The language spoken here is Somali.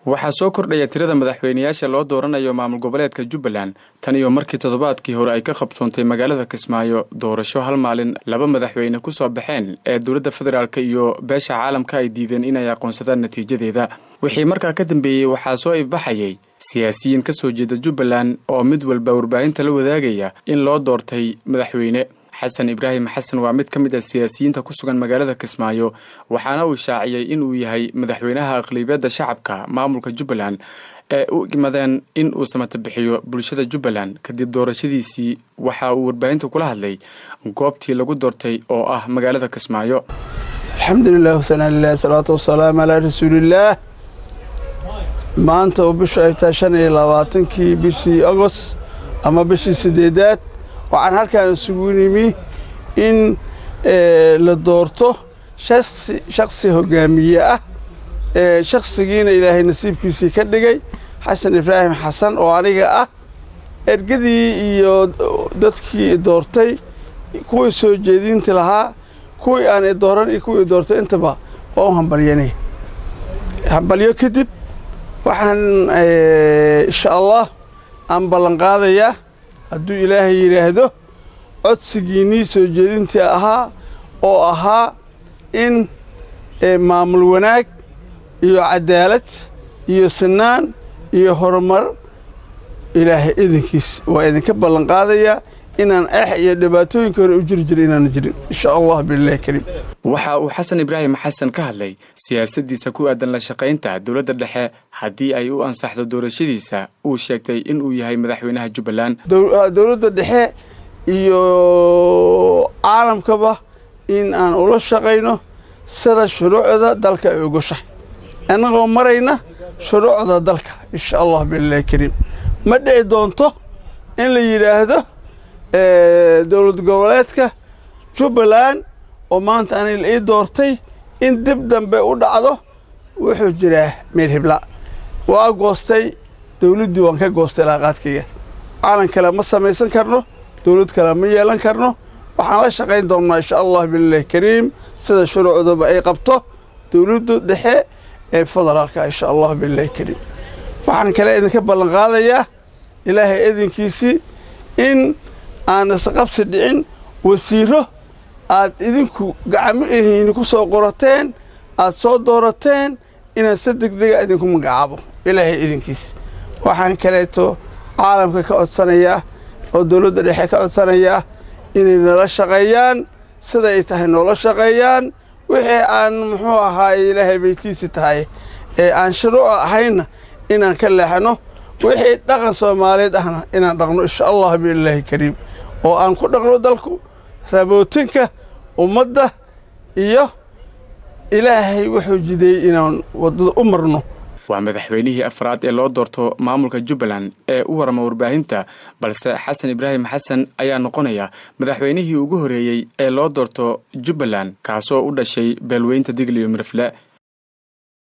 Waxaa soo kordhaya tirada madaxweynayaasha loo dooranayo maamul goboleedka Jubbaland tan iyo markii toddobaadkii hore ay ka qabsoontay magaalada Kismaayo doorasho hal maalin laba madaxweyne ku soo baxeen ee dowladda federaalka iyo beesha caalamka ay diideen inay aqoonsadaan natiijadeeda. Wixii markaa ka dambeeyey, waxaa soo ifbaxayay siyaasiyiin ka soo jeeda Jubbaland oo mid walba warbaahinta la wadaagaya in loo doortay madaxweyne. Xasan Ibraahim Xasan waa mid ka mid ah siyaasiyiinta ku sugan magaalada Kismaayo, waxaana uu shaaciyey inuu yahay madaxweynaha aqlabiyadda shacabka maamulka Jubbaland ee u imadeen in uu samata bixiyo bulshada Jubbaland. Kadib doorashadiisii, waxa uu warbaahinta kula hadlay goobtii lagu doortay oo ah magaalada Kismaayo. Alxamdulilah, wasanaa lilah, salaatu wasalaamu calaa rasuulillaah. Maanta oo bishu ay tahay 25-kii bishii Agost ama bishii sideedaad, waxaan halkaan isugu nimi in la doorto shaksi hogaamiye ah. Shaksigiina Ilaahay nasiibkiisii ka dhigay Xasan Ibraahim Xasan oo aniga ah. Ergadii iyo dadkii doortay, kuwii soo jeedinta lahaa, kuwii aan dooran iyo kuwii doortay, intaba waa u hambalyanay. Hambalyo kadib, waxaan insha Allah aan ballan qaadayaa, hadduu Ilaahay yidhaahdo, codsigiinnii soo jeedintii ahaa oo ahaa in maamul wanaag iyo cadaalad iyo sinaan iyo horumar, Ilaahay idinkiis waa idinka ballan qaadayaa inaan eex iyo dhibaatooyinka hore u jiri jiray inaana jirin, insha Allah billahi kariim. Waxa uu Xasan Ibraahim Xasan ka hadlay siyaasaddiisa ku aadan la shaqaynta dowladda dhexe haddii ay u ansaxdo doorashadiisa uu sheegtay inuu yahay madaxweynaha Jubbaland. Dowladda dhexe iyo caalamkaba in aan ula shaqayno sida shuruucda dalka ay ogoshahay, annagoo marayna shuruucda dalka, insha Allah billahi kariim. Ma dhici doonto in la yidhaahdo dowlad goboleedka Jubbaland oo maanta ani la ii doortay in dib dambe u dhacdo wuxuu jiraa meel hibla. Waa goostay dowladdii, waan ka goostay laaqaadkayga. Calan kale ma samaysan karno, dowlad kale ma yeelan karno. Waxaan la shaqayn doonnaa, insha Allah billahi kariim, sida shuruucduba ay qabto, dowladdu dhexe ee federaalka, insha Allah billahi kariim. Waxaan kale idinka ballan qaadayaa, Ilaahay idinkiisii, in aan isqabsi dhicin. Wasiiro aad idinku gacmihiini ku soo qorateen, aad soo doorateen, inaan si degdega idinku magacaabo, Ilaahay idinkiis. Waxaan kaleeto caalamka ka codsanayaa oo dowladda dhexe ka codsanayaa inay nala shaqeeyaan sida ay tahay, noola shaqeeyaan wixii aan muxuu ahaay Ilaahay baytiisi tahay ee aan shuruuca ahaynna inaan ka leexano, wixii dhaqan Soomaaliyeed ahna inaan dhaqno, insha Allah biillaahi kariim, oo aan ku dhaqno dalku rabootinka ummadda iyo Ilaahay wuxuu jideeyey inaan waddada u marno. Waa madaxweynihii afraad ee loo doorto maamulka Jubbaland ee u warama warbaahinta, balse Xasan Ibraahim Xasan ayaa noqonaya madaxweynihii ugu horreeyey ee loo doorto Jubbaland kaasoo u dhashay beelweynta Digli iyo Mirifle.